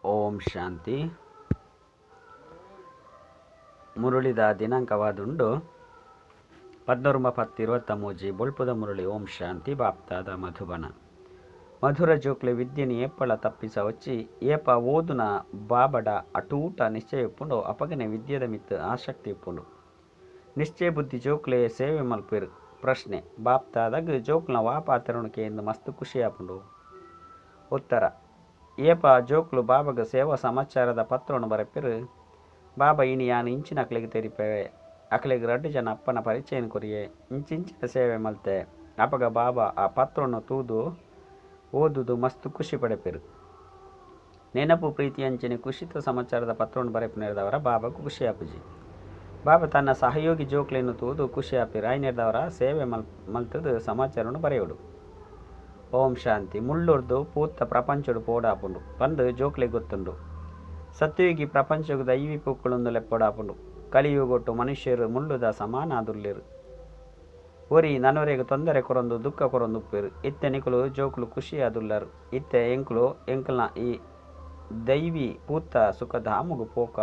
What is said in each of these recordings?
ಓಂ ಶಾಂತಿ. ಮುರುಳಿದ ದಿನಾಂಕವಾದುಂಡು 11/10/23. ಬೊಳ್ಪುದ ಮುರಳಿ. ಓಂ ಶಾಂತಿ. ಬಾಪ್ತಾದ ಮಧುಬನ. ಮಧುರ ಜೋಕ್ಲೆ ವಿದ್ಯೆನಿ ಏಪಳ ತಪ್ಪಿಸ ವಚ್ಚಿ ಏಪ ಓದುನ ಬಾಬಡ ಅಟೂಟ ನಿಶ್ಚಯ ಉಪ್ಪುಂಡು ಅಪಗನೆ ವಿದ್ಯೆದ ಮಿತ್ತು ಆಸಕ್ತಿ ಉಪ್ಪುಂಡು. ನಿಶ್ಚಯ ಬುದ್ಧಿ ಜೋಕ್ಲೆ ಸೇವೆ ಮಲ್ಪೇರು. ಪ್ರಶ್ನೆ: ಬಾಪ್ತಾದಾಗ ಜೋಕ್ಲ ವಾ ಪಾತ್ರನುಕೆ ಎಂದು ಮಸ್ತ್ ಖುಷಿ ಆಪುಂಡು? ಉತ್ತರ: ಏಪ ಜೋಕ್ಲು ಬಾಬಗ ಸೇವಾ ಸಮಾಚಾರದ ಪತ್ರವನ್ನು ಬರೆಪೇರು. ಬಾಬಾ ಇನಿ ಯಾನು ಇಂಚಿನ ಅಕ್ಲೆಗ್ ತೆರಿಪೇವೆ, ಅಕ್ಲೆಗ್ ರಡ್ಡು ಜನ ಅಪ್ಪನ ಪರಿಚಯನ ಕೊರಿಯೆ, ಇಂಚಿಂಚಿನ ಸೇವೆ ಮಲ್ತೆ. ಅಪಗ ಬಾಬಾ ಆ ಪತ್ರವನ್ನು ತೂದು ಓದುದು ಮಸ್ತ್ ಖುಷಿ ಪಡೆಪೇರು. ನೆನಪು ಪ್ರೀತಿ ಅಂಚಿನ ಖುಷಿತ ಸಮಾಚಾರದ ಪತ್ರವನ್ನು ಬರೆಪಿನವರ ಬಾಬಾಗೂ ಖುಷಿ ಆಪುಜಿ. ಬಾಬಾ ತನ್ನ ಸಹಯೋಗಿ ಜೋಕ್ಲೆಯನ್ನು ತೂದು ಖುಷಿ ಆಪೇರು. ಆಯ್ನೆರ್ದವರ ಸೇವೆ ಮಲ್ತದು ಸಮಾಚಾರವನ್ನು ಬರೆಯೋಡು. ಓಂ ಶಾಂತಿ. ಮುಳ್ಳುರ್ದು ಪೂತ್ತ ಪ್ರಪಂಚಡು ಪೋಡಾಪುಂಡು ಪಂದು ಜೋಕ್ಲೆ ಗೊತ್ತುಂಡು. ಸತ್ಯಯುಗಿ ಪ್ರಪಂಚಗು ದೈವಿ ಪೂಕ್ಕುಳೊಂದು ಲೆಪ್ಪೊಡಾಪುಂಡು. ಕಲಿಯುಗೊಟ್ಟು ಮನುಷ್ಯರು ಮುಳ್ಳುದ ಸಮಾನಾದುಲ್ಲೆರು. ಒರಿ ನನೊರೆಗ್ ತೊಂದರೆ ಕೊರೊಂದು ದುಃಖ ಕೊರೊಂದು ಉಪ್ಪೇರು. ಇತ್ತೆ ನಿಕುಲು ಜೋಕುಲು ಖುಷಿಯಾದುಲ್ಲರು. ಇತ್ತೆ ಎಂಕುಲು ಎಂಕಲ್ನ ಈ ದೈವಿ ಪೂತ್ತ ಸುಖಧಾಮಗು ಪೋಕ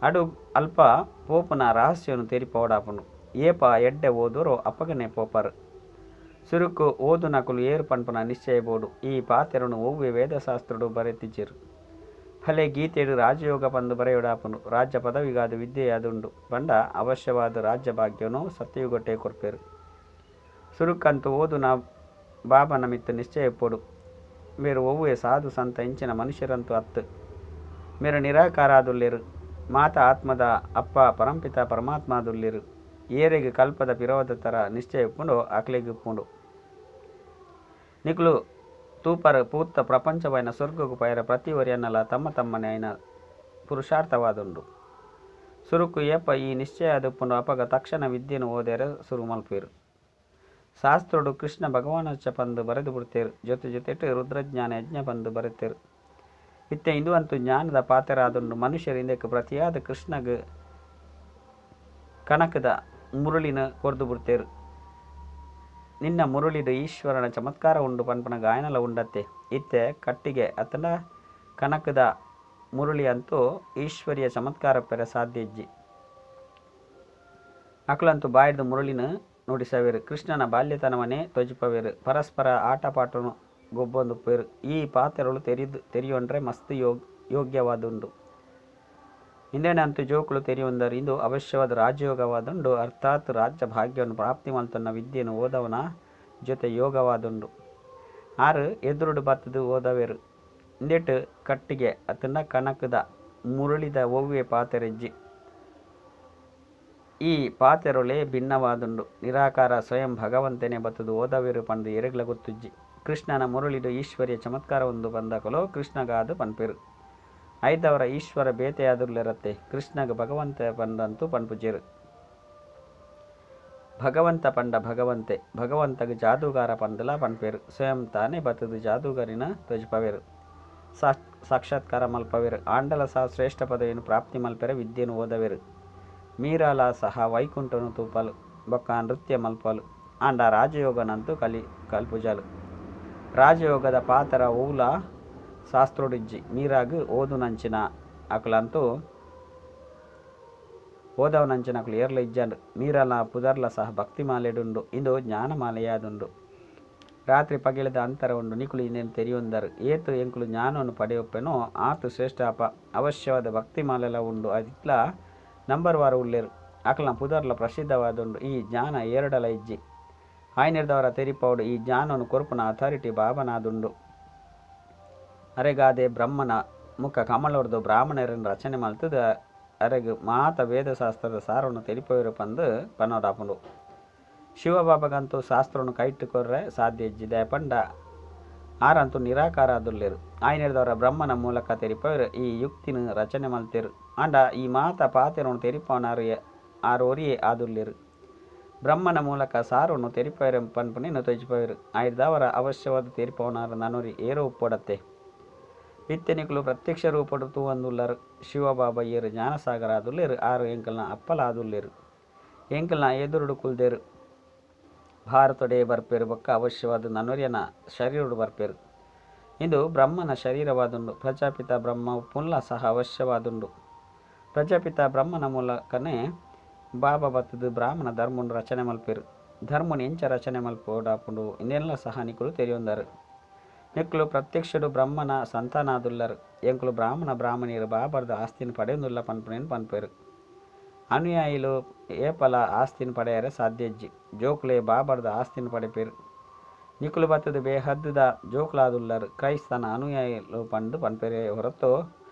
ಅಡು ಅಲ್ಪ ಪೋಪುನ ರಹಸ್ಯನು ತೆರಿಪೋಡಾಪುಂಡು. ಏಪ ಎಡ್ಡೆ ಓದೋರು ಅಪಗನೆ ಪೋಪರು. ಸುರುಕು ಓದುನಕುಲು ಏರು ಪನ್ಪುನ ನಿಶ್ಚಯ ಬೋಡು. ಈ ಪಾತೆರನು ಒವ್ವೆ ವೇದಶಾಸ್ತ್ರಡು ಬರೆತಿಜೆರು. ಫಲೆ ಗೀತೆಡು ರಾಜಯೋಗ ಪಂದು ಬರೆಯೊಡಾಪುಂಡು. ರಾಜ್ಯ ಪದವಿಗಾದ ವಿದ್ಯೆಯಾದುಂಡು ಪಂಡ ಅವಶ್ಯವಾದ ರಾಜ್ಯ ಭಾಗ್ಯನು ಸತ್ಯಯುಗೊಟ್ಟೆ ಕೊರ್ಪೇರು. ಸುರುಕಂತು ಓದುನ ಬಾಬನ ಮಿತ್ತು ನಿಶ್ಚಯ ಪೋಡು. ಮೇರು ಒವ್ವೆ ಸಾಧು ಸಂತ ಇಂಚಿನ ಮನುಷ್ಯರಂತೂ ಅತ್ತು. ಮೇರು ನಿರಾಕಾರಾದುಲ್ಲೆರು. ಮಾತಾ ಆತ್ಮದ ಅಪ್ಪ ಪರಂಪಿತ ಪರಮಾತ್ಮಾದುಲ್ಲೆರು. ಏರೆಗ್ ಕಲ್ಪದ ಪಿರೋದ ತರ ನಿಶ್ಚಯ ಉಪ್ಪುಂಡು ಅಕ್ಲೆಗ್ ಉಪ್ಪುಂಡು. ನಿಕುಲು ತೂಪರ್ ಪೂತ್ತ ಪ್ರಪಂಚವಾಯಿನ ಸ್ವರ್ಗಗು ಪಯರ ಪ್ರತಿ ಒರಿಯನ್ನಲ ತಮ್ಮ ತಮ್ಮನೆ ಆಯಿನ ಪುರುಷಾರ್ಥವಾದುಂಡು. ಸುರುಕು ಏಪ ಈ ನಿಶ್ಚಯ ಆದುಪ್ಪುಂಡು ಅಪಗ ತಕ್ಷಣ ವಿದ್ಯೆನು ಓದೆರೆ ಸುರು ಮಲ್ಪೇರು. ಶಾಸ್ತ್ರಡು ಕೃಷ್ಣ ಭಗವಾನಚ್ಚ ಪಂದು ಬರೆದು ಬಿಡ್ತೇರು. ಜೊತೆ ಜೊತೆಟ್ ರುದ್ರಜ್ಞಾನ ಯಜ್ಞ ಪಂದು ಬರೆತೇರು. ಇತ್ತೆ ಇಂದು ಅಂತೂ ಜ್ಞಾನದ ಪಾತೆರಾದುಂಡು. ಮನುಷ್ಯರು ಇಂದಕ್ಕೆ ಪ್ರತಿಯಾದ ಕೃಷ್ಣಗ್ ಕನಕದ ಮುರುಳಿನ ಕೊರ್ದು ಬಿಡ್ತೇರು. ನಿನ್ನ ಮುರುಳಿಡು ಈಶ್ವರನ ಚಮತ್ಕಾರ ಉಂಡು ಪನ್ಪನ ಗಾಯನಲ ಉಂಡತ್ತೆ. ಇತ್ತೆ ಕಟ್ಟಿಗೆ ಅತನ ಕನಕದ ಮುರುಳಿ ಅಂತೂ ಈಶ್ವರಿಯ ಚಮತ್ಕಾರ ಪೆರ ಸಾಧ್ಯ ಇಜ್ಜಿ. ಅಕುಲಂತೂ ಬಾಯ್ದು ಮುರುಳಿನ ನುಡಿಸವೇರು. ಕೃಷ್ಣನ ಬಾಲ್ಯತನವನ್ನೇ ತೊಜಿಪವೇರು. ಪರಸ್ಪರ ಆಟ ಪಾಟನು ಗೊಬ್ಬೊಂದು ಪೇರು. ಈ ಪಾತೆರಳು ತೆರಿಯೊಂಡ್ರೆ ಮಸ್ತ್ ಯೋಗ್ಯವಾದುಂಡು. ಇಂದೇನಂತೂ ಜೋಕುಲು ತೆರಿಯೊಂದರು. ಇಂದು ಅವಶ್ಯವಾದ ರಾಜಯೋಗವಾದುಂಡು. ಅರ್ಥಾತ್ ರಾಜ್ಯ ಭಾಗ್ಯವನ್ನು ಪ್ರಾಪ್ತಿ ಮಲ್ತನ್ನ ವಿದ್ಯೆಯನ್ನು ಓದವನ ಜೊತೆ ಯೋಗವಾದುಂಡು. ಆರು ಎದುರುಡು ಬತ್ತದು ಓದವೇರು. ಇಂದೆಟ್ ಕಟ್ಟಿಗೆ ಅತನ ಕನಕದ ಮುರುಳಿದ ಒವ್ವೆ ಪಾತೆರೆಜ್ಜಿ. ಈ ಪಾತೆರೊಳೆ ಭಿನ್ನವಾದುಂಡು. ನಿರಾಕಾರ ಸ್ವಯಂ ಭಗವಂತನೇ ಬತ್ತದು ಓದವೇರು ಪಂದು ಎರೆಗ್ಲ ಗೊತ್ತುಜ್ಜಿ. ಕೃಷ್ಣನ ಮುರುಳಿಡು ಈಶ್ವರಿಯ ಚಮತ್ಕಾರ ಒಂದು ಬಂದಕಲು ಕೃಷ್ಣಗಾದು ಪನ್ಪೇರು. ಐದವರ ಈಶ್ವರ ಬೇತೆಯಾದುರ್ಲೆರತ್ತೆ. ಕೃಷ್ಣಗ ಭಗವಂತ ಪಂದಂತೂ ಪನ್ಪುಜೇರು. ಭಗವಂತ ಪಂಡ ಭಗವಂತೆ. ಭಗವಂತಗ ಜಾದೂಗಾರ ಪಂದಲ ಪನ್ಪೇರು. ಸ್ವಯಂ ತಾನೇ ಬತ್ತದು ಜಾದೂಗರಿನ ತ್ವಜಿಪವೇರು. ಸಾಕ್ಷಾತ್ಕಾರ ಮಲ್ಪವೇರು. ಆಂಡಲ ಸಹ ಶ್ರೇಷ್ಠ ಪದವಿಯನ್ನು ಪ್ರಾಪ್ತಿ ಮಲ್ಪೆರೆ ವಿದ್ಯೆನು ಓದವೇರು. ಮೀರಾಲ ಸಹ ವೈಕುಂಠನು ತೂಪಲು ಬೊಕ್ಕ ನೃತ್ಯ ಮಲ್ಪಲು. ಆಂಡ ರಾಜಯೋಗನಂತೂ ಕಲ್ಪುಜಾಲು. ರಾಜಯೋಗದ ಪಾತರ ಓಲ ಶಾಸ್ತ್ರೋಡಿಜ್ಜಿ. ಮೀರಾಗ್ ಓದುನಂಚಿನ ಅಕುಲಂತೂ ಓದವನಂಚಿನ ಅಕುಲು ಏರ್ಲ ಇಜ್ಜಂಡು. ಮೀರಲ ಪುದರ್ಲ ಸಹ ಭಕ್ತಿಮಾಲೆಡುಂಡು. ಇಂದು ಜ್ಞಾನಮಾಲೆಯಾದುಂಡು. ರಾತ್ರಿ ಪಗಿಳದ ಅಂತರ ಉಂಡು. ನಿಕುಲು ಇನ್ನೇನು ತೆರಿಯೊಂದರು. ಏತು ಎಂಕುಲು ಜ್ಞಾನವನ್ನು ಪಡೆಯೊಪ್ಪೆನೋ ಆತು ಶ್ರೇಷ್ಠ ಅಪ ಅವಶ್ಯವಾದ ಭಕ್ತಿಮಾಲೆಲ ಉಂಡು. ಅದಿತ್ಲ ನಂಬರ್ ವಾರ ಉಲ್ಲೇರು. ಅಕಲ್ನ ಪುದರ್ಲ ಪ್ರಸಿದ್ಧವಾದುಂಡು. ಈ ಜ್ಞಾನ ಏರಡಲ ಇಜ್ಜಿ. ಆಯ್ನೆರ್ದವರ ತೆರಿಪೌಡು. ಈ ಜ್ಞಾನವನ್ನು ಕೊರ್ಪುನ ಅಥಾರಿಟಿ ಬಾಬನಾದುಂಡು. ಅರೆಗಾದೆ ಬ್ರಹ್ಮನ ಮುಖ ಕಮಲೊರ್ದು ಬ್ರಾಹ್ಮಣರನ್ನು ರಚನೆ ಮಲ್ತದ ಅರೆಗ್ ಮಾತ ವೇದಶಾಸ್ತ್ರದ ಸಾರವನ್ನು ತೆರಿಪೋಯಿರು ಪಂದು ಪನ್ನೋಡಾಪುಂಡು. ಶಿವಬಾಬಗಂತೂ ಶಾಸ್ತ್ರವನ್ನು ಕೈಟ್ಟುಕೊರ್ರೆ ಸಾಧ್ಯ ಇಜ್ಜಿದೆ ಪಂಡ ಆರಂತೂ ನಿರಾಕಾರ ಆದುಲ್ಲೇರು. ಆಯ್ನೆರ್ದವರ ಬ್ರಹ್ಮನ ಮೂಲಕ ತೆರಿಪೋಯಿರು. ಈ ಯುಕ್ತಿನ ರಚನೆ ಮಲ್ತೇರು. ಆಂಡ ಈ ಮಾತ ಪಾತೆರನ್ನು ತೆರಿಪವನಾರು ಆರು ಒರಿಯೇ ಆದುಲ್ಲೇರು. ಬ್ರಹ್ಮನ ಮೂಲಕ ಸಾರನ್ನು ತೆರಿಪೋಯಿರು ಪನ್ಪುನೇನು ತೊಜಿಪೋಯಿರು. ಆಯ್ದವರ ಅವಶ್ಯವಾದ ತೆರಿಪವನಾರು ನನೊರಿ ಏರೋ ಉಪ್ಪೊಡತ್ತೆ. ಇತ್ತೆನಿಕುಲು ಪ್ರತ್ಯಕ್ಷ ರೂಪಡು ತೂವಂದುಲ್ಲರು. ಶಿವಬಾಬಾ ಏರು ಜ್ಞಾನಸಾಗರ ಆದುಲ್ಲೇರು. ಆರು ಎಂಕಲ್ನ ಅಪ್ಪಲ ಆದುಲ್ಲೇರು. ಎಂಕಲ್ನ ಎದುರುಡು ಕುಲ್ದೇರು. ಭಾರತೊಡೆ ಬರ್ಪೇರು ಬೊಕ್ಕ ಅವಶ್ಯವಾದ ನನೊರಿಯನ ಶರೀರಡು ಬರ್ಪೇರು. ಇಂದು ಬ್ರಹ್ಮನ ಶರೀರವಾದುಂಡು. ಪ್ರಜಾಪಿತ ಬ್ರಹ್ಮ ಉಪ್ಪುನ್ಲ ಸಹ ಅವಶ್ಯವಾದುಂಡು. ಪ್ರಜಾಪಿತ ಬ್ರಹ್ಮನ ಮೂಲಕನೇ ಬಾಬಾ ಬತ್ತದು ಬ್ರಾಹ್ಮಣ ಧರ್ಮನು ರಚನೆ ಮಲ್ಪೆರು. ಧರ್ಮನು ಎಂಚ ರಚನೆ ಮಲ್ಪೋಡಾಪುಂಡು ಇಂದೆನ್ಲ ಸಹ ನಿಕುಲು ತೆರಿಯೊಂದರು. ನಿಕುಲು ಪ್ರತ್ಯಕ್ಷಡು ಬ್ರಹ್ಮನ ಸಂತಾನಾದುಲ್ಲರು. ಎಂಕುಲು ಬ್ರಾಹ್ಮಣ ಬ್ರಾಹ್ಮಣಿಯರು ಬಾಬರ್ದ ಆಸ್ತಿನ ಪಡೆಯೊಂದುಲ್ಲ ಪನ್ಪುನೇನು ಪನ್ಪೆರು. ಅನುಯಾಯಿಲು ಏಪಲ ಆಸ್ತಿನ ಪಡೆಯರೆ ಸಾಧ್ಯಜ್ಜಿ. ಜೋಕುಲೆ ಬಾಬರ್ದ ಆಸ್ತಿನ ಪಡೆಪೆರು. ನಿಕುಲು ಬತ್ತದು ಬೇಹದ್ದುದ ಜೋಕುಲಾದುಲ್ಲರು. ಕ್ರೈಸ್ತನ ಅನುಯಾಯಿಲು ಪಂದು ಪನ್ಪೆರೆ ಹೊರತು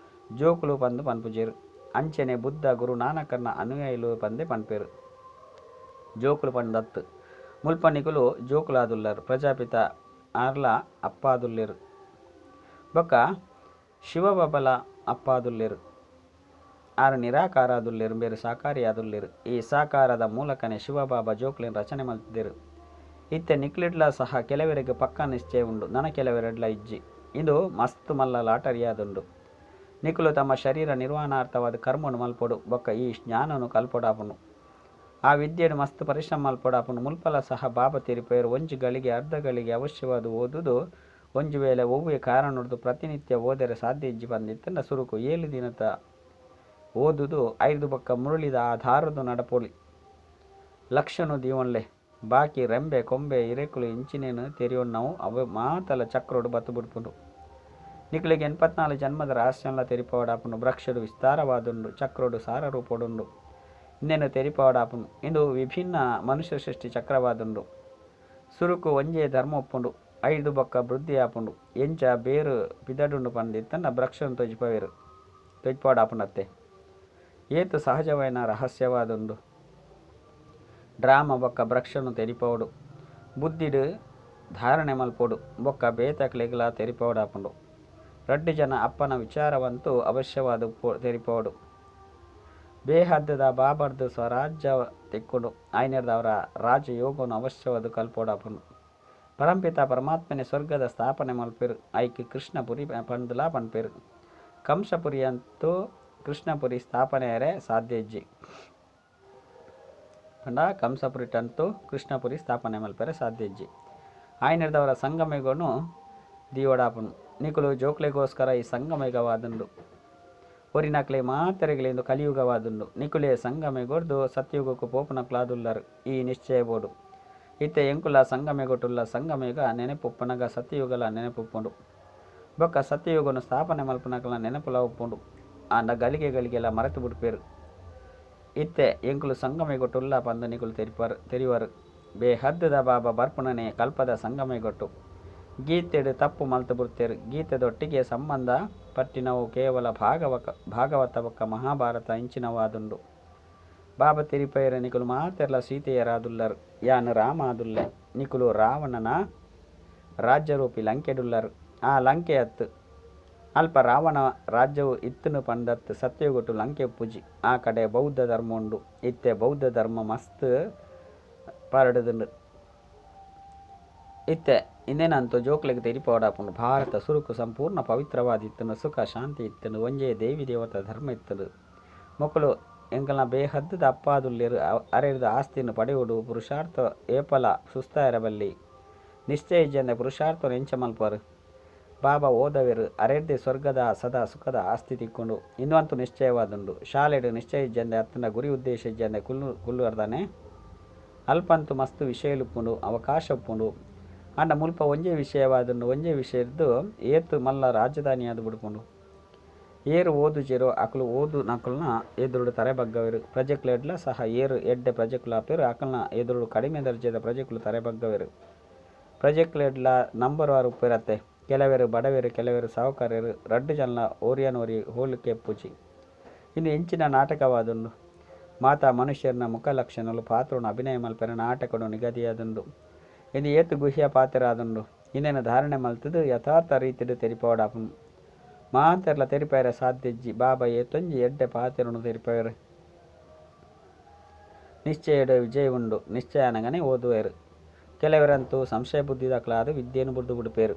ಜೋಕುಲು ಪಂದು ಪನ್ಪುಜೆರು. ಅಂಚನೆ ಬುದ್ಧ ಗುರು ನಾನಕರ್ನ ಅನುಯಾಯಿಲು ಪಂದೆ ಪನ್ಪೆರು. ಜೋಕುಲು ಪಂದತ್ತು ಮುಲ್ಪ ನಿಕುಲು ಜೋಕುಲಾದುಲ್ಲರು. ಪ್ರಜಾಪಿತ ಆರ್ಲ ಅಪ್ಪಾದುಲ್ಲೆರು ಬೊಕ್ಕ ಶಿವಬಬಲ ಅಪ್ಪಾದುಲ್ಲೆರು. ಆರು ನಿರಾಕಾರಾದುಲ್ಲೆರು ಬೇರು ಸಾಕಾರಿಯಾದುಲ್ಲೆರು. ಈ ಸಾಕಾರದ ಮೂಲಕನೇ ಶಿವಬಾಬಾ ಜೋಕುಲಿನ ರಚನೆ ಮಲ್ತಿದ್ದರು. ಇತ್ತೆ ನಿಕ್ಲಿಡ್ಲ ಸಹ ಕೆಲವರಿಗೆ ಪಕ್ಕಾ ನಿಶ್ಚಯ ಉಂಡು, ನನ ಕೆಲವರೆಡ್ಲ ಇಜ್ಜಿ. ಇದು ಮಸ್ತ್ ಮಲ್ಲ ಲಾಟರಿಯಾದುಂಡು. ನಿಕುಲು ತಮ್ಮ ಶರೀರ ನಿರ್ವಹಣಾರ್ಥವಾದ ಕರ್ಮನು ಮಲ್ಪೊಡು ಬೊಕ್ಕ ಈ ಜ್ಞಾನನು ಕಲ್ಪೊಡಾಪುಂಡು. ಆ ವಿದ್ಯೆಡು ಮಸ್ತ್ ಪರಿಶ್ರಮ ಮಲ್ಪೊಡಾಪುಂಡು. ಮುಲ್ಪಲ ಸಹ ಬಾಬಾ ತಿರುಪೇರು ಒಂಜಿ ಗಳಿಗೆ ಅರ್ಧ ಗಳಿಗೆ ಅವಶ್ಯವಾದ ಓದುದು ಒಂಜಿ ವೇಳೆ ಒವ್ವೆ ಕಾರಣದ್ದು ಪ್ರತಿನಿತ್ಯ ಓದರೆ ಸಾಧ್ಯ ಇಜ್ಜಿ ಬಂದಿತ್ತಂಡ ಸುರುಕು 7 ದಿನದ ಓದುದು 5 ಬೊಕ್ಕ ಮುರುಳಿದ ಆಧಾರದು ನಡಪೊಲಿ. ಲಕ್ಷಣ ದೀವನ್ಲೆ ಬಾಕಿ ರೆಂಬೆ ಕೊಂಬೆ ಇರೆಕುಲು ಇಂಚಿನೇನು ತೆರಿಯೊನ್ನವು ಅವು ಮಾತಲ ಚಕ್ರೋಡು ಬತ್ತು ಬಿಡ್ಪುಂಡು. ನಿಕುಲಿಗೆ 84 ಜನ್ಮದ ರಹಸ್ಯಂಲ ತೆರಿಪವಡಾಪುಂಡು. ವೃಕ್ಷಡು ವಿಸ್ತಾರವಾದುಂಡು, ಚಕ್ರೋಡು ಸಾರ ರೂಪೊಡುಂಡು. ಇನ್ನೇನು ತೆರಿಪವಡಾಪುಂಡು. ಇಂದು ವಿಭಿನ್ನ ಮನುಷ್ಯ ಸೃಷ್ಟಿ ಚಕ್ರವಾದುಂಡು. ಸುರುಕು ಒಂಜೇ ಧರ್ಮ ಒಪ್ಪುಂಡು, 5 ಬೊಕ್ಕ ವೃದ್ಧಿ ಆಪುಂಡು. ಎಂಚ ಬೇರು ಪಿದಡುಂಡು ಪಂದಿತ್ತನ್ನ ವೃಕ್ಷನು ತೊಜಿಪವೇರು ತೊಜಿಪವಡಾಪುಂಡತ್ತೆ. ಏತು ಸಹಜವೈನ ರಹಸ್ಯವಾದುಂಡು. ಡ್ರಾಮ ಬೊಕ್ಕ ವೃಕ್ಷನು ತೆರಿಪವಡು, ಬುದ್ಧಿಡು ಧಾರಣೆ ಮಲ್ಪೊಡು ಬೊಕ್ಕ ಬೇತಕ್ಲೆಗ್ಲ ತೆರಿಪವಡಾಪುಂಡು. ರಡ್ಡು ಜನ ಅಪ್ಪನ ವಿಚಾರವಂತೂ ಅವಶ್ಯವಾದ ತೆರಿಪವಡು. ಬೇಹದ್ದದ ಬಾಬರ್ದು ಸ್ವರಾಜ್ಯ ತಿಕ್ಕೊಂಡು ಆಯ್ನೆರ್ದವರ ರಾಜಯೋಗವನ್ನು ಅವಶ್ಯವಾದ ಕಲ್ಪೋಡಾಪುಂಡು. ಪರಂಪಿತ ಪರಮಾತ್ಮನೆ ಸ್ವರ್ಗದ ಸ್ಥಾಪನೆ ಮಲ್ಪೆರು. ಐಕ್ ಕೃಷ್ಣಪುರಿ ಪಂದುಲಾ ಪನ್ಪೆರು. ಕಂಸಪುರಿ ಅಂತೂ ಕೃಷ್ಣಪುರಿ ಸ್ಥಾಪನೆಯರೆ ಸಾಧ್ಯ ಇಜ್ಜಿ. ಪಂಡ ಕಂಸಪುರಿಟಂತೂ ಕೃಷ್ಣಪುರಿ ಸ್ಥಾಪನೆ ಮಲ್ಪೆರೆ ಸಾಧ್ಯ ಇಜ್ಜಿ. ಆಯ್ನೆರ್ದವರ ಸಂಗಮೆಗೋನು ದೀವಡಾಪುಂಡು. ನಿಕುಲು ಜೋಕ್ಲೆಗೋಸ್ಕರ ಈ ಸಂಗಮೇಗವಾದುಂಡು. ಒರಿನಕ್ಲೆ ಮಾತೆರೆಗಳೆಂದು ಕಲಿಯುಗವಾದುಂಡು. ನಿಕುಲೆ ಸಂಗಮೆಗೊಡ್ದು ಸತ್ಯುಗಕ್ಕೂ ಪೋಪುನಕ್ಲಾದುಲ್ಲರು. ಈ ನಿಶ್ಚಯ ಬೋಡು. ಇತ್ತೆ ಎಂಕುಲ ಸಂಗಮೆಗೊಟ್ಟುಲ್ಲ ಸಂಗಮೇಗ ನೆನಪುಪ್ಪನಗ ಸತ್ಯಯುಗಲ ನೆನಪುಪ್ಪುಂಡು. ಬೊಕ್ಕ ಸತ್ಯಯುಗನು ಸ್ಥಾಪನೆ ಮಲ್ಪನಕಲ ನೆನಪುಲ ಉಪ್ಪುಂಡು. ಆಂಡ ಗಳಿಗೆ ಗಳಿಗೆಲ್ಲ ಮರೆತು ಬಿಡ್ಪೇರು. ಇತ್ತೆ ಎಂಕುಲು ಸಂಗಮೆಗೊಟ್ಟುಲ್ಲ ಪಂದು ನಿಕುಲು ತೆರಿವರು. ಬೇಹದ್ದುದ ಬಾಬಾ ಬರ್ಪುಣನೆ ಕಲ್ಪದ ಸಂಗಮೆಗೊಟ್ಟು. ಗೀತೆಡು ತಪ್ಪು ಮಲ್ತು ಬುಡ್ತೇರು. ಗೀತೆದೊಟ್ಟಿಗೆ ಸಂಬಂಧ ಪಟ್ಟಿನವು ಕೇವಲ ಭಾಗವತ ಬೊಕ್ಕ ಮಹಾಭಾರತ ಇಂಚಿನವಾದುಂಡು. ಬಾಬಾ ತಿರಿಪೈರ ನಿಕುಲು ಮಾತೆರ್ಲ ಸೀತೆಯರಾದುಲ್ಲರು. ಯಾನು ರಾಮಾದುಲ್ಲೆ. ನಿಕುಲು ರಾವಣನ ರಾಜ್ಯರೂಪಿ ಲಂಕೆಡುಲ್ಲರು. ಆ ಲಂಕೆ ಅತ್ತು ಅಲ್ಪ ರಾವಣ ರಾಜ್ಯವು ಇತ್ತನು ಪಂದತ್ತು ಸತ್ಯಗೊಟ್ಟು ಲಂಕೆ ಪೂಜಿ. ಆ ಕಡೆ ಬೌದ್ಧ ಧರ್ಮ ಉಂಡು. ಇತ್ತೆ ಬೌದ್ಧ ಧರ್ಮ ಮಸ್ತ್ ಪರಡುದುಂಡು. ಇತ್ತೆ ಇಂದೇನಂತೂ ಜೋಕ್ಲೆಗ್ ತೆರಿಪವಡಾಪುಂಡು. ಭಾರತ ಸುರುಕು ಸಂಪೂರ್ಣ ಪವಿತ್ರವಾದಿತ್ತನು, ಸುಖ ಶಾಂತಿ ಇತ್ತನು, ಒಂಜೇ ದೇವಿ ದೇವತಾ ಧರ್ಮ ಇತ್ತನು. ಮೊಕಲು ಎಂಕಲ್ನ ಬೇಹದ್ದುದ ಅಪ್ಪಾದುಲ್ಲೆರು. ಅರೆರ್ದ ಆಸ್ತಿಯನ್ನು ಪಡೆಯುವುದು ಪುರುಷಾರ್ಥ ಏಪಲ ಸುಸ್ತಾಯರಬಲ್ಲಿ. ನಿಶ್ಚಯ ಇಜ್ಜಂದೆ ಪುರುಷಾರ್ಥವನ್ನು ಎಂಚ ಮಲ್ಪರು. ಬಾಬಾ ಓದವೆರು ಅರೆರ್ದೆ ಸ್ವರ್ಗದ ಸದಾ ಸುಖದ ಆಸ್ತಿ ತಿಕ್ಕೊಂಡು ಇಂದು ಅಂತೂ ನಿಶ್ಚಯವಾದುಂಡು. ಶಾಲೆಡು ನಿಶ್ಚಯ ಇಜ್ಜಂದೆ ಅತ್ತನ ಗುರಿ ಉದ್ದೇಶ ಇಜ್ಜಂದೆ ಕುಲ್ಲು ಅರ್ದಾನೆ. ಅಲ್ಪಂತು ಮಸ್ತು ವಿಷಯಲುಪ್ಪುಂಡು, ಅವಕಾಶ ಉಪ್ಪುಂಡು. ಆಂಡ ಮುಲ್ಪ ಒಂಜೇ ವಿಷಯವಾದುಂಡು. ಒಂಜೇ ವಿಷಯದ್ದು ಏತು ಮಲ್ಲ ರಾಜಧಾನಿಯಾದ ಬಿಡ್ಪುಂಡು. ಏರು ಓದುಜೆರೋ ಅಕಲು ಓದು ನಕಲ್ನ ಎದುರುಡು ತರೆ ಬಗ್ಗವೆರು. ಪ್ರಜೆಕ್ಲೆಡ್ಲ ಸಹ ಏರು ಎಡ್ಡೆ ಪ್ರಜೆಕುಲಾಪೆರು. ಅಕಲ್ನ ಎದುರುಡು ಕಡಿಮೆ ದರ್ಜೆದ ಪ್ರಜೆಕುಲು ತರೆ ಬಗ್ಗವೆರು. ಪ್ರಜೆಕ್ಲೆಡ್ಲ ನಂಬರ್ ವಾರು ಉಪ್ಪೆರತ್ತೆ. ಕೆಲವೆರು ಬಡವೆರು, ಕೆಲವೆರು ಸಾಹುಕಾರರು. ರಡ್ಡು ಜನಲ ಓರಿಯನೋರಿ ಹೋಲಿಕೆ ಪೂಜಿ. ಇನ್ನು ಎಂಚಿನ ನಾಟಕವಾದುಂಡು. ಮಾತಾ ಮನುಷ್ಯರನ ಮುಖ ಲಕ್ಷಣಲು ಪಾತ್ರನು ಅಭಿನಯ ಮಲ್ಪೆರ ನಾಟಕಡು ನಿಗದಿಯಾದುಂಡು. ಇದು ಏತು ಗುಹ್ಯ ಪಾತ್ರರಾದುಂಡು. ಇನ್ನೇನು ಧಾರಣೆ ಮಲ್ತದು ಯಥಾರ್ಥ ರೀತಿಡು ತೆರಿಪವಡಾಪುಂಡು. ಮಾತೆರ್ಲ ತೆರಿಪೈರೆ ಸಾಧ್ಯಜ್ಜಿ. ಬಾಬಾ ಏತೊಂಜಿ ಎಡ್ಡೆ ಪಾತೆರನು ತೆರಿಪೈರು. ನಿಶ್ಚಯಡು ವಿಜಯ ಉಂಡು. ನಿಶ್ಚಯ ಅನಗನೆ ಓದುವೆರು. ಕೆಲವರಂತೂ ಸಂಶಯ ಬುದ್ಧಿದಾಕಲಾದ ವಿದ್ಯೆಯನ್ನು ಬುಡ್ದು ಬಿಡುಪೇರು.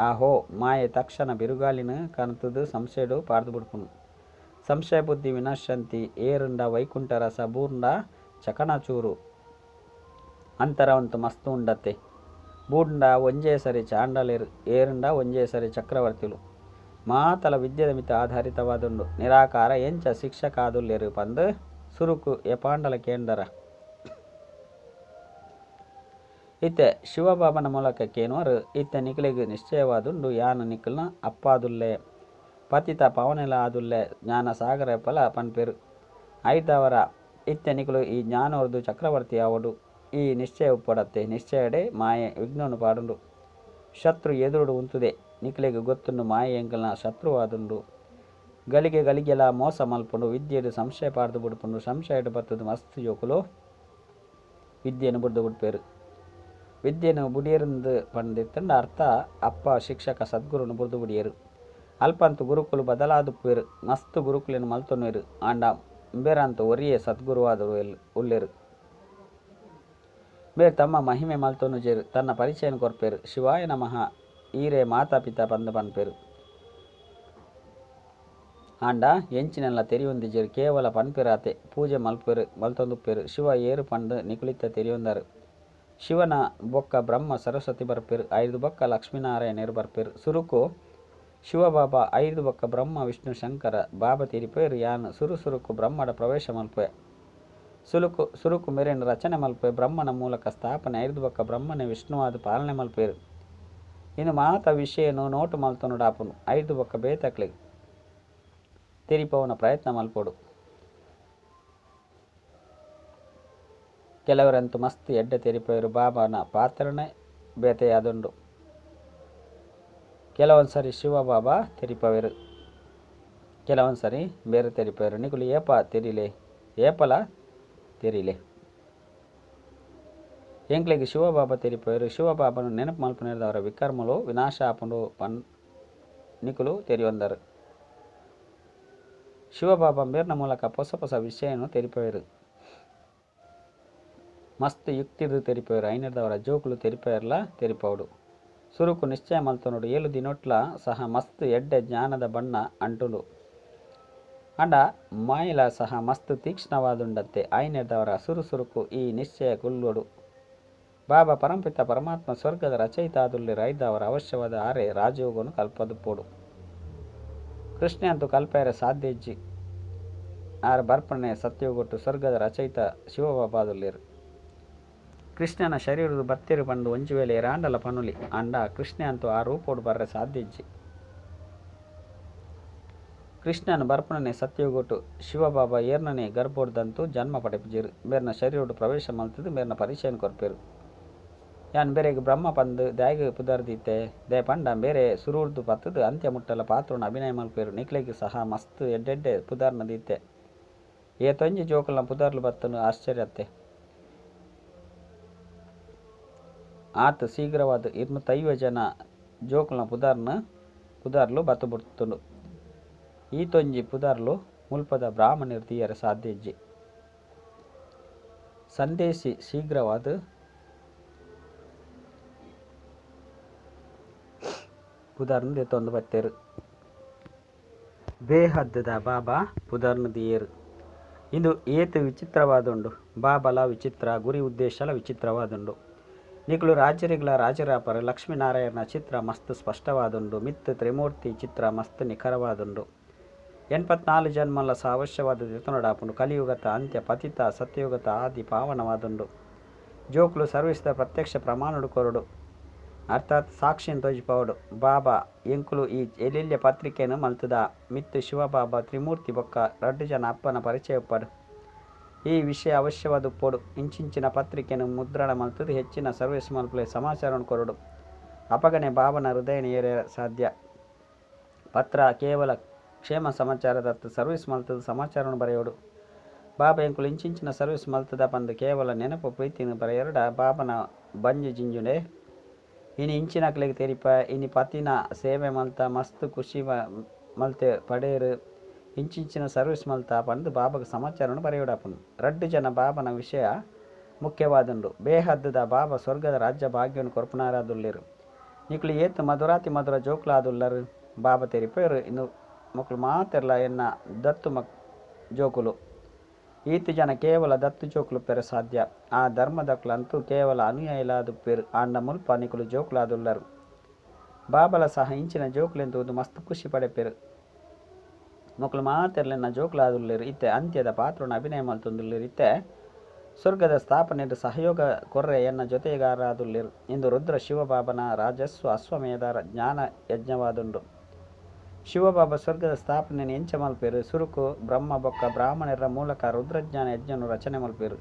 ಆಹೋ ಮಾಯೆ ತಕ್ಷಣ ಬಿರುಗಾಲಿನ ಕನತದು ಸಂಶಯಡು ಪಾರ್ದು ಬಿಡ್ಪುನು. ಸಂಶಯ ಬುದ್ಧಿ ವಿನಶಂತಿ ಏರುಂಡ ವೈಕುಂಠ ರಸ ಬೂರ್ಂಡ ಚಕಣಚೂರು. ಅಂತರವಂತು ಮಸ್ತು ಉಂಡತ್ತೆ. ಬೂಡ್ಂಡ ಒಂಜೇ ಸರಿ ಚಾಂಡಾಲೆರ್, ಏರ್ಂಡ ಒಂಜೇ ಸರಿ ಚಕ್ರವರ್ತಿಲು. ಮಾತಲ ವಿದ್ಯೆದ ಮಿತ್ತ್ ಆಧಾರಿತವಾದುಂಡು. ನಿರಾಕಾರ ಎಂಚ ಶಿಕ್ಷಕ ಆದುಲ್ಲೆರ್ ಪಂದ್ ಸುರುಕು ಏಪಾಂಡಲ ಕೇಂಡರ? ಇತ್ತೆ ಶಿವಬಾಬನ ಮೂಲಕ ಕೇನುವರ್. ಇತ್ತೆ ನಿಕಲೆಗ್ ನಿಶ್ಚಯವಾದುಂಡು ಯಾನ್ ನಿಕಲ್ನ ಅಪ್ಪಾದುಲ್ಲೆ, ಪತಿತ ಪಾವನೆಲ ಆದುಲ್ಲೆ. ಜ್ಞಾನ ಸಾಗರ ಏಪಲ ಪನ್ಪೆರ್. ಐಡ್ದಾವರ ಇತ್ತೆ ನಿಕುಲು ಈ ಜ್ಞಾನೊರ್ದು ಚಕ್ರವರ್ತಿ ಆವೊಡು. ಈ ನಿಶ್ಚಯ ಉಪ್ಪೊಡತ್ತೆ. ನಿಶ್ಚಯಡೇ ಮಾಯೆ ವಿಘ್ನೊನು ಪಾಡುಂಡು. ಶತ್ರು ಎದುರುಡು ಉಂತುದೆ. ನಿಕಲೆಗ್ ಗೊತ್ತುಂಡು ಮಾಯೆ ಎಂಕಲ್ನ ಶತ್ರುವಾದುಂಡು. ಗಳಿಗೆ ಗಳಿಗೆಲಾ ಮೋಸ ಮಲ್ಪುಂಡು. ವಿದ್ಯೆಡ್ ಸಂಶಯ ಪಾಡ್ದ್ ಬುಡ್ಪುಂಡು. ಸಂಶಯಡ್ ಬತ್ತುದು ಮಸ್ತ್ ಜೋಕುಲು ವಿದ್ಯೆನ್ ಬುಡ್ದು ಬುಡ್ಪೆರ್. ವಿದ್ಯೆನ್ ಬುಡಿಯೆರ್ಂದ್ ಪಂದಿತ್ತುಂಡ ಅರ್ಥ ಅಪ್ಪ ಶಿಕ್ಷಕ ಸದ್ಗುರುನು ಬುಡ್ದು ಬುಡಿಯೆರ್. ಅಲ್ಪಂತು ಗುರುಕುಲು ಬದಲಾದುಪ್ಪುವೆರ್. ಮಸ್ತ್ ಗುರುಕುಲೆನ್ ಮಲ್ತೊನುವೆರ್. ಆಂಡ ಇಂಬೆರಂತು ಒರಿಯೇ ಸದ್ಗುರುವಾದ್ ಉಲ್ಲೆರ್. ಮೇರ್ ತಮ್ಮ ಮಹಿಮೆ ಮಲ್ತೊನುಜೆರ್. ತನ್ನ ಪರಿಚಯನ್ ಕೊರ್ಪೆರ್. ಶಿವಾಯ ನಮಃ ಈರೇ ಮಾತಾ ಪಿತಾ ಪಂದ್ ಪನ್ಪೆರ್. ಆಂಡ ಎಂಚಿನೆನ್ಲ ತೆರಿಯೊಂದಿಜೆರ್. ಕೇವಲ ಪನ್ಪೆರಾತೆ. ಪೂಜೆ ಮಲ್ಪುವೆರ್ ಮಲ್ತೊಂದುಪ್ಪೆರ್. ಶಿವ ಏರ್ ಪಂದ್ ನಿಕುಲಿತ್ತೆ ತೆರಿಯೊಂದರ್. ಶಿವನ ಬೊಕ್ಕ ಬ್ರಹ್ಮ ಸರಸ್ವತಿ ಬರ್ಪೆರ್. ಐರ್ದ್ ಬೊಕ್ಕ ಲಕ್ಷ್ಮೀನಾರಾಯಣೆರ್ ಬರ್ಪೆರ್. ಸುರುಕು ಶಿವಬಾಬಾ ಐರ್ದ್ ಬೊಕ್ಕ ಬ್ರಹ್ಮ ವಿಷ್ಣು ಶಂಕರ. ಬಾಬಾ ತೆರಿಪೆರ್ ಯಾನ್ ಸುರು ಸುರುಕು ಬ್ರಹ್ಮಡ ಪ್ರವೇಶ ಮಲ್ಪುವೆ. ಸುರುಕು ಮೆರೆನ್ ರಚನೆ ಮಲ್ಪುವೆ. ಬ್ರಹ್ಮನ ಮೂಲಕ ಸ್ಥಾಪನೆ ಐರ್ದ್ ಬೊಕ್ಕ ಬ್ರಹ್ಮನೇ ವಿಷ್ಣುವಾದ್ ಪಾಲನೆ ಮಲ್ಪುವೆರ್. ಇಂದು ಮಾತ ವಿಷಯನು ನೋಟು ಮಲ್ತೊನುಡಾಪುಂಡು. ಐರ್ದ್ ಬೊಕ್ಕ ಬೇತಕ್ಲೆಗ್ ತೆರಿಪವುನ ಪ್ರಯತ್ನ ಮಲ್ಪೊಡು. ಕೆಲವರಂತೂ ಮಸ್ತ್ ಎಡ್ಡೆ ತೆರಿಪೆರ್. ಬಾಬಾನ ಪಾತ್ರನೇ ಬೇತೆಯಾದುಂಡು. ಕೆಲವೊಂದು ಸರಿ ಶಿವಬಾಬಾ ತೆರಿಪವೆರ್, ಕೆಲವೊಂದು ಸರಿ ಬೇರೆ ತೆರಿಪವೆರ್. ನಿಕುಲು ಏಪ ತೆರಿಲೆ, ಏಪಲ ತೆರಿಲೆ. ಎಂಕ್ಲೆಗ್ ಶಿವಬಾಬಾ ತೆರಿಪವೆರ್. ಶಿವಬಾಬಾನು ನೆನಪು ಮಲ್ಪುನೆರ್ದಾವರ ವಿಕರ್ಮಲು ವಿನಾಶ ಆಪುಂಡು ಪನ್ ನಿಕುಲು ತೆರಿಯೊಂದರ್. ಶಿವಬಾಬಾ ಮೇರ್ನ ಮೂಲಕ ಪೊಸ ಪೊಸ ವಿಷಯನು ತೆರಿಪವೆರ್. ಮಸ್ತ್ ಯುಕ್ತಿರ್ದ್ ತೆರಿಪವೆರ್. ಐನೆರ್ದಾವರ ಜೋಕುಲು ತೆರಿಪವೆರ್ಲ ತೆರಿಪವೊಡು. ಸುರುಕು ನಿಶ್ಚಯ ಮಲ್ತೊನೊಡು. 7 ದಿನೊಟ್ಲ ಸಹ ಮಸ್ತ್ ಎಡ್ಡೆ ಜ್ಞಾನದ ಬಣ್ಣ ಅಂಟುಂಡು. ಆಂಡ ಮಾಯೆಲ ಸಹ ಮಸ್ತ್ ತೀಕ್ಷ್ಣವಾದುಂಡತ್ತೆ. ಐನೆರ್ದಾವರ ಸುರು ಸುರುಕು ಈ ನಿಶ್ಚಯ ಕುಲ್ಲೊಡು. ಬಾಬಾ ಪರಮಪಿತ ಪರಮಾತ್ಮ ಸ್ವರ್ಗದ ರಚಯಿತ ಆದುಲ್ಲೆರ್. ಐರ್ದಾವರ ಅವಶ್ಯವಾದ ಆರೆ ರಾಜಯೋಗನು ಕಲ್ಪದುಪ್ಪೊಡು. ಕೃಷ್ಣೆ ಅಂತೂ ಕಲ್ಪೆರೆ ಸಾಧ್ಯ ಇಜ್ಜಿ. ಆರ್ ಬರ್ಪಣೆ ಸತ್ಯಯುಗೊಟ್ಟು ಸ್ವರ್ಗದ ರಚಯಿತ ಶಿವಬಾಬಾ ಆದುಲ್ಲೆರ್. ಕೃಷ್ಣನ ಶರೀರದ ಬತ್ತೆರ್ ಪಂದ್ ಒಂಜಿ ವೇಳೆ ಏರಾಂಡಲ ಪನೊಲಿ. ಆಂಡ ಕೃಷ್ಣೆ ಅಂತೂ ಆ ರೂಪೊಡು ಬರ್ರೆ ಸಾಧ್ಯ ಇಜ್ಜಿ. ಕೃಷ್ಣನ್ ಬರ್ಪಣನೆ ಸತ್ಯಯುಗೊಟ್ಟು ಶಿವಬಾಬಾ ಏರ್ನನೇ ಗರ್ಭೊಡ್ದಂತೂ ಜನ್ಮ ಪಡೆಪುಜೆರ್. ಮೇರ್ನ ಶರೀರೊಡು ಪ್ರವೇಶ ಮಲ್ತುದು ಮೇರ್ನ ಪರಿಚಯನ್ ಕೊರ್ಪೆರ್. ಯಾನ್ ಬೇರೆಗ್ ಬ್ರಹ್ಮ ಪಂದ್ ದಾಯೆಗ್ ಪುದರ್ ದೀತೆ. ದಾಯೆ ಪಂಡ ಬೇರೆ ಸುರುರ್ದು ಪತ್ತುದು ಅಂತ್ಯ ಮುಟ್ಟಲ ಪಾತ್ರೊನು ಅಭಿನಯ ಮಲ್ಪುವೆರ್. ನಿಕ್ಲೆಗ್ ಸಹ ಮಸ್ತ್ ಎಡ್ಡೆಡ್ಡೆ ಪುದರ್ನ್ ದೀತೆ. ಏತೊಂಜಿ ಜೋಕುಲ್ನ ಪುದರ್ಲು ಬತ್ತುಂಡು ಆಶ್ಚರ್ಯತ್ತೆ. ಆತ್ ಶೀಘ್ರವಾದ್ 250 ಜನ ಜೋಕುಲ್ನ ಪುದರ್ಲು ಬತ್ತು ಬುಡ್ತುಂಡು. ಈತೊಂಜಿ ಪುದರ್ಲು ಮುಲ್ಪದ ಬ್ರಾಹ್ಮಣೆರ್ ದೀಯರೆ ಸಾಧ್ಯ ಇಜ್ಜಿ. ಸಂದೇಶಿ ಶೀಘ್ರವಾದ್ ಪುದರ್ನ್ ದೆತ್ತೊಂದು ಬತ್ತೆರ್. ಬೇಹದ್ದ ಬಾಬಾ ಪುದರ್ನ್ ದೀಯೆರ್. ಇಂದು ಏತ್ ವಿಚಿತ್ರವಾದುಂಡು. ಬಾಬಾಲ ವಿಚಿತ್ರ, ಗುರಿ ಉದ್ದೇಶಲ ವಿಚಿತ್ರವಾದುಂಡು. ನಿಕುಲು ರಾಜರಿಗ್ಲ ರಾಜರಾಪರ್. ಲಕ್ಷ್ಮೀನಾರಾಯಣನ ಚಿತ್ರ ಮಸ್ತ್ ಸ್ಪಷ್ಟವಾದುಂಡು. ಮಿತ್ತ್ ತ್ರಿಮೂರ್ತಿ ಚಿತ್ರ ಮಸ್ತ್ ನಿಖರವಾದುಂಡು. 84 ಜನ್ಮಲ ಸಹ ಅವಶ್ಯವಾದ ದೆತೊನೊಡಾಪುಂಡು. ಕಲಿಯುಗದ ಅಂತ್ಯ ಪತಿತ ಸತ್ಯಯುಗದ ಆದಿ ಪಾವನವಾದುಂಡು. ಜೋಕುಲು ಸರ್ವಿಸ್ದ ಪ್ರತ್ಯಕ್ಷ ಪ್ರಮಾಣಡ್ ಕೊರೊಡು. ಅರ್ಥಾತ್ ಸಾಕ್ಷಿನ್ ತೋಜಿಪಾವೊಡು. ಬಾಬಾ ಎಂಕುಲು ಈ ಎಲ್ಯೆಲ್ಯ ಪತ್ರಿಕೆನ್ ಮಲ್ತುದ. ಮಿತ್ತ್ ಶಿವಬಾಬಾ ತ್ರಿಮೂರ್ತಿ ಬೊಕ್ಕ 2 ಜನ ಅಪ್ಪನ ಪರಿಚಯ ಉಪ್ಪಡ್. ಈ ವಿಷಯ ಅವಶ್ಯವಾದ ಉಪ್ಪೊಡು. ಇಂಚಿಂಚಿನ ಪತ್ರಿಕೆನ್ ಮುದ್ರಣ ಮಲ್ತುದು ಹೆಚ್ಚಿನ ಸರ್ವಿಸ್ ಮಲ್ಪುಲೆ ಸಮಾಚಾರವನ್ನು ಕೊರೊಡು. ಅಪಗನೆ ಬಾಬನ ಹೃದಯನ ಏರೆ ಸಾಧ್ಯ. ಪತ್ರ ಕೇವಲ ಕ್ಷೇಮ ಸಮಾಚಾರದತ್ತು ಸರ್ವಿಸ್ ಮಲ್ತುದು ಸಮಾಚಾರವನ್ನು ಬರೆಯೋಡು. ಬಾಬಾ ಎಂಕುಲು ಇಂಚಿಂಚಿನ ಸರ್ವಿಸ್ ಮಲ್ತುದ ಪಂದ್ ಕೇವಲ ನೆನಪು ಪ್ರೀತಿನ ಬರೆಯರಡ ಬಾಬನ ಬಂಜಿ ಜಿಂಜುಂಡೆ. ಇನಿ ಇಂಚಿನಕ್ಲೆಗ್ ತೆರಿಪ ಇನಿ ಪತಿನ ಸೇವೆ ಮಲ್ತ ಮಸ್ತ್ ಖುಷಿ ಮಲ್ತೆ ಪಡೇರ್ ಇಂಚಿಂಚಿನ ಸರ್ವಿಸ್ ಮಲ್ತ ಪಂದ್ ಬಾಬಾಗ ಸಮಾಚಾರವನ್ನು ಬರೆಯೋಡಾಪುಂಡು. 2 ಜನ ಬಾಬನ ವಿಷಯ ಮುಖ್ಯವಾದುಂಡು. ಬೇಹದ್ದ ಬಾಬಾ ಸ್ವರ್ಗದ ರಾಜ್ಯ ಭಾಗ್ಯವನ್ನು ಕೊರ್ಪುನಾರಾದುಲ್ಲೆರ್. ನಿಕುಲು ಏತ್ ಮಧುರಾತಿ ಮಧುರ ಜೋಕುಲಾದುಲ್ಲರ್. ಬಾಬಾ ತೆರಿಪೇರು ಇಂದು ಮಕ್ಕಳು ಮಾತೆರ್ಲ ಎನ್ನ ದತ್ತು ಜೋಕುಲು. ಈತು ಜನ ಕೇವಲ ದತ್ತು ಜೋಕ್ಲು ಪೆರ ಸಾಧ್ಯ. ಆ ಧರ್ಮದಕ್ಲಂತೂ ಕೇವಲ ಅನುಯಾಯಿಲಾದುಪ್ಪೇರು. ಆಂಡ ಮುಲ್ಪ ನಿಕುಲು ಜೋಕ್ಲಾದುಲ್ಲರು. ಬಾಬಲ ಸಹ ಇಂಚಿನ ಜೋಕ್ಲೆನ್ ತೂದು ಮಸ್ತ್ ಖುಷಿ ಪಡೆಪೆರು. ಮೊಕುಲು ಮಾತೆರ್ಲೆನ ಜೋಕ್ಲಾದುಲ್ಲೆರು. ಇತ್ತೆ ಅಂತ್ಯದ ಪಾತ್ರನ ಅಭಿನಯ ಮಲ್ತೊಂದುಲ್ಲೆರು. ಇತ್ತೆ ಸ್ವರ್ಗದ ಸ್ಥಾಪನೆಡ್ ಸಹಯೋಗ ಕೊರ್ರೆ ಎನ್ನ ಜೊತೆಗಾರರಾದುಲ್ಲೆರು. ಇಂದು ರುದ್ರ ಶಿವಬಾಬನ ರಾಜಸ್ವ ಅಶ್ವಮೇಧ ಜ್ಞಾನ ಯಜ್ಞವಾದುಂಡು. ಶಿವಬಾಬಾ ಸ್ವರ್ಗದ ಸ್ಥಾಪನೆಯನ್ನು ಎಂಚ ಮಲ್ಪೆರು? ಸುರುಕು ಬ್ರಹ್ಮ ಬೊಕ್ಕ ಬ್ರಾಹ್ಮಣರ ಮೂಲಕ ರುದ್ರಜ್ಞಾನ ಯಜ್ಞನು ರಚನೆ ಮಲ್ಪೆರು.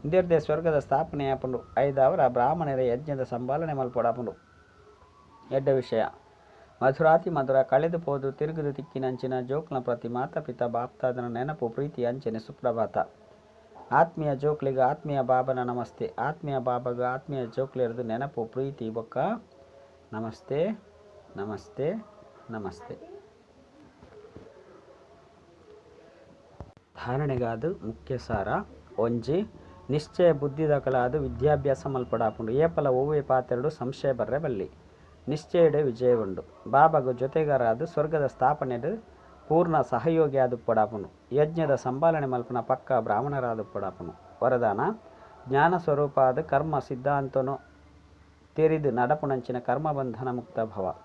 ಇಂದೆರ್ದೆ ಸ್ವರ್ಗದ ಸ್ಥಾಪನೆ ಆಪುಂಡು. ಐದಾವರ ಬ್ರಾಹ್ಮಣರ ಯಜ್ಞದ ಸಂಭಾಲನೆ ಮಲ್ಪೊಡಾಪುಂಡು. ಎಡ್ಡೆ ವಿಷಯ. ಮಧುರಾತಿ ಮಧುರ ಕಳೆದು ಪೋದು ತಿರುಗುದು ತಿಕ್ಕಿನಂಚಿನ ಜೋಕ್ಲ ಪ್ರತಿ ಮಾತಾ ಪಿತಾ ಬಾಪ್ತಾದನ ನೆನಪು ಪ್ರೀತಿ ಅಂಚನೆ ಸುಪ್ರಭಾತ. ಆತ್ಮೀಯ ಜೋಕ್ಲಿಗೆ ಆತ್ಮೀಯ ಬಾಬನ ನಮಸ್ತೆ. ಆತ್ಮೀಯ ಬಾಬಗ ಆತ್ಮೀಯ ಜೋಕ್ಲೆರ್ದು ನೆನಪು ಪ್ರೀತಿ ಬೊಕ್ಕ ನಮಸ್ತೆ ನಮಸ್ತೆ ನಮಸ್ತೆ. ಧಾರಣೆಗಾದ ಮುಖ್ಯ ಸಾರ ಒಂಜಿ ನಿಶ್ಚಯ ಬುದ್ಧಿದಕಲಾದ ವಿದ್ಯಾಭ್ಯಾಸ ಮಲ್ಪಡಾಪುಂಡು. ಏಪಲ ಒವ್ವೆ ಪಾತೆರಡು ಸಂಶಯ ಬರ್ರೆ ಬಲ್ಲಿ. ನಿಶ್ಚಯಡೆ ವಿಜಯ ಉಂಡು. ಬಾಬಾಗ ಜೊತೆಗಾರಾದ ಸ್ವರ್ಗದ ಸ್ಥಾಪನೆಡು ಪೂರ್ಣ ಸಹಯೋಗಿ ಆದುಪ್ಪಡಾಪುಂಡು. ಯಜ್ಞದ ಸಂಭಾಲನೆ ಮಲ್ಪನ ಪಕ್ಕ ಬ್ರಾಹ್ಮಣರಾದುಪ್ಪಡಾಪುಂಡು. ವರದಾನ ಜ್ಞಾನ ಸ್ವರೂಪಾದ ಕರ್ಮ ಸಿದ್ಧಾಂತನು ತೆರಿದು ನಡಪುಣಂಚಿನ ಕರ್ಮಬಂಧನ ಮುಕ್ತ ಭವ.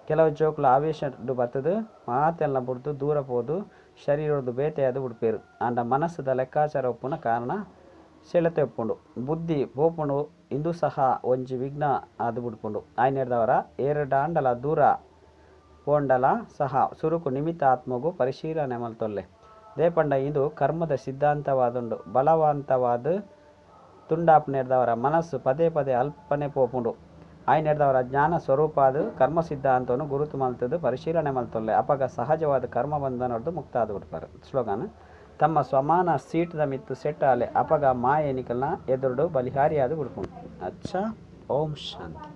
ಕೆಲವು ಜೋಕ್ಲು ಆವೇಶಡ್ ಬತ್ತದು ಮಾತೆಲ್ಲ ಬುಡ್ದು ದೂರ ಪೋದು ಶರೀರದ್ದು ಬೇತೆಯಾದ ಉಡ್ಪೇರು. ಆಂಡ ಮನಸ್ಸುದ ಲೆಕ್ಕಾಚಾರ ಒಪ್ಪುನ ಕಾರಣ ಸೆಳೆತೆ ಒಪ್ಪುಂಡು. ಬುದ್ಧಿ ಪೋಪುಂಡು. ಇಂದು ಸಹ ಒಂಜಿ ವಿಘ್ನ ಆದು ಬಿಡ್ಪುಂಡು. ಆಯ್ನೆರ್ದವರ ಏರಡಾಂಡಲ ದೂರ ಪೋಂಡಲ ಸಹ ಸುರುಕು ನಿಮಿತ್ತ ಆತ್ಮಗು ಪರಿಶೀಲನೆ ಮಲ್ತೊಲ್ಲೆ. ದೇಪಂಡ ಇದು ಕರ್ಮದ ಸಿದ್ಧಾಂತವಾದುಂಡು. ಬಲವಂತವಾದ ತುಂಡಾಪನೆರ್ದವರ ಮನಸ್ಸು ಪದೇ ಪದೇ ಅಲ್ಪನೆ ಪೋಪುಂಡು. ಆಯ್ನೆರ್ದವರ ಜ್ಞಾನ ಸ್ವರೂಪಾದ ಕರ್ಮ ಸಿದ್ಧಾಂತವನ್ನು ಗುರುತು ಮಲ್ತದು ಪರಿಶೀಲನೆ ಮಲ್ತೊಲ್ಲೆ. ಅಪಗ ಸಹಜವಾದ ಕರ್ಮಬಂಧನದ್ದು ಮುಕ್ತ ಆದು ಬಿಡ್ಪಾರು. ಸ್ಲೋಗನ್ ತಮ್ಮ ಸ್ವಮಾನ ಸೀಟ್ದ ಮಿತ್ತು ಸೆಟ್ ಆಲೆ ಅಪಗ ಮಾಯೆ ನಿಕಲ್ನ ಎದುರುಡು ಬಲಿಹಾರಿಯಾದ ಬಿಡ್ಪುಂಡು. ಅಚ್ಚಾ, ಓಂ ಶಾಂತಿ.